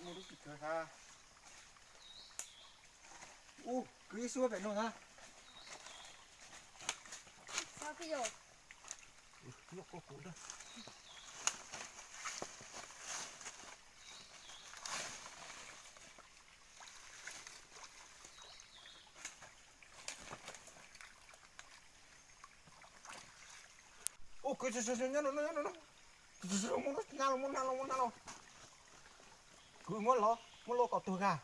Ub, kwv ib xub pem no na. Ub, kwv, nyob no, nyob no, nyob no. Muab na los, muab na los, muab na los. Kwv, muab los, muab los kom tuag kag.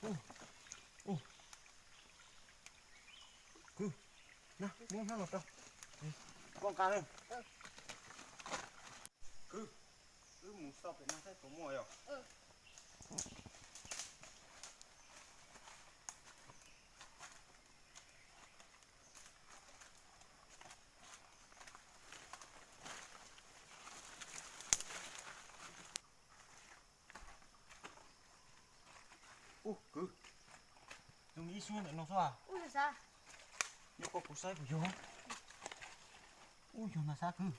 Ub, ub. Kwv, na, muab hnab los rau. Koj nqa na. Kwv, wb mus xauj pem no saib puas muaj yom. Ub, kwv, zoo li ib xub ntawm no xwb. Ub, yog xav, nyob koj kuv saib puas yog. Ub, yog ntag xav kwv.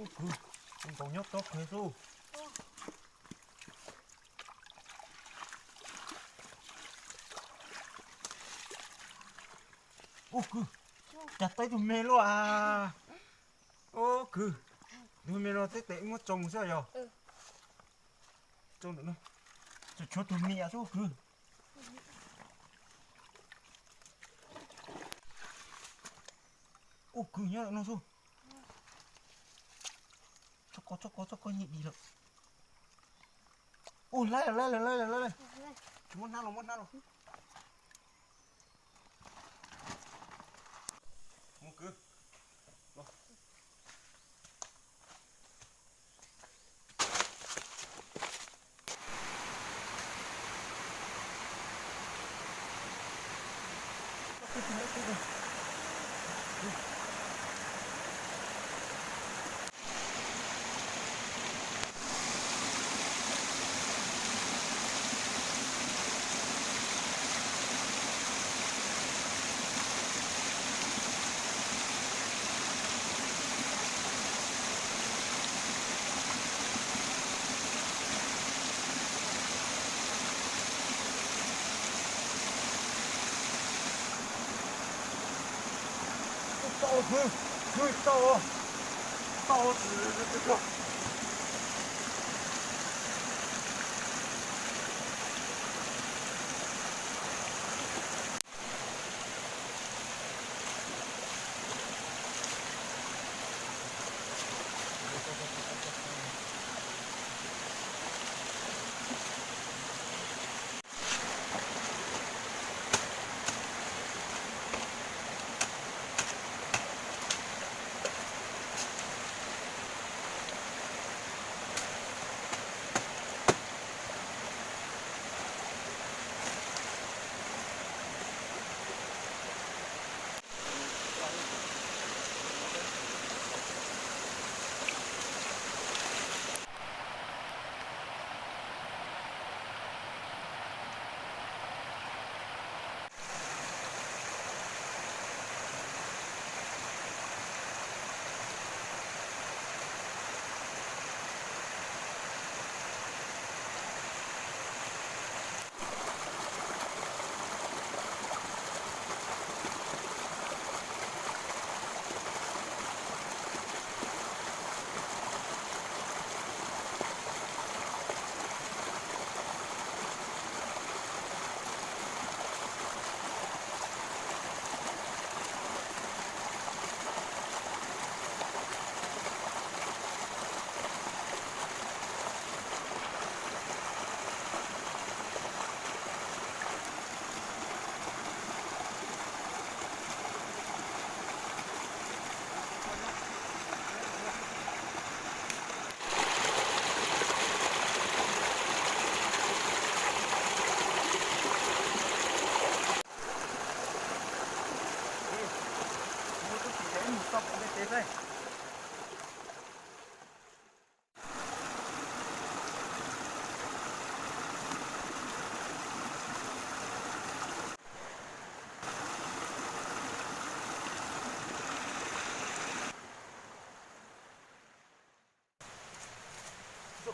Ub, kwv, nkaus nyob tsob kawg xwb. Ub, kwv, cas tau ib tug me luaj a. Ub, kwv, tus me no twb tes muab tsoo xwb yog. Tsoo ntawm no, tshuav tus me xwb kwv. Ub, kwv, nyob ntawm no xwb. Txhob kov, txhob kov, txhob kov, nyiam di lawm. Ub, laib lawm, laib lawm, laib lawm, laib lawm. Tsis muab hnab los, muab hnab los. Mus kwv. Tau, kwv, kwv, tau, tau.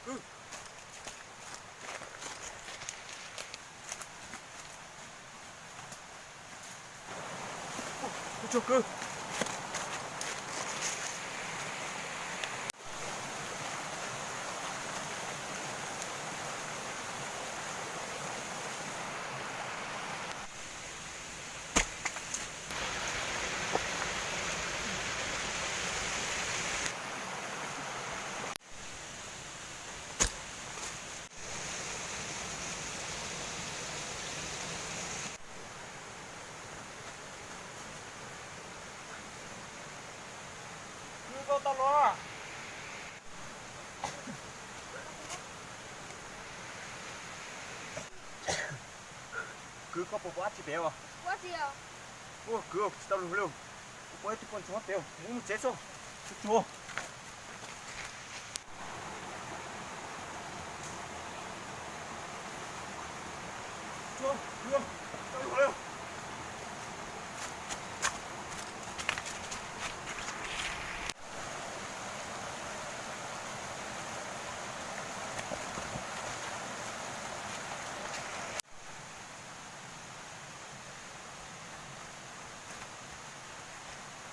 Kwv, kwv, Kwv, koj tau los? Kwv, koj puas pom dab tsi pem os? Ua kwv, tsis tau lus li. Kuv pom ib tug poj ntsuag pem, mus mus tsev tso. Tsuag tsuag.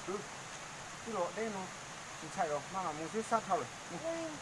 Kwv, twb los deb no, tsis ntshai los mas, mus xwb sab dhau lawm.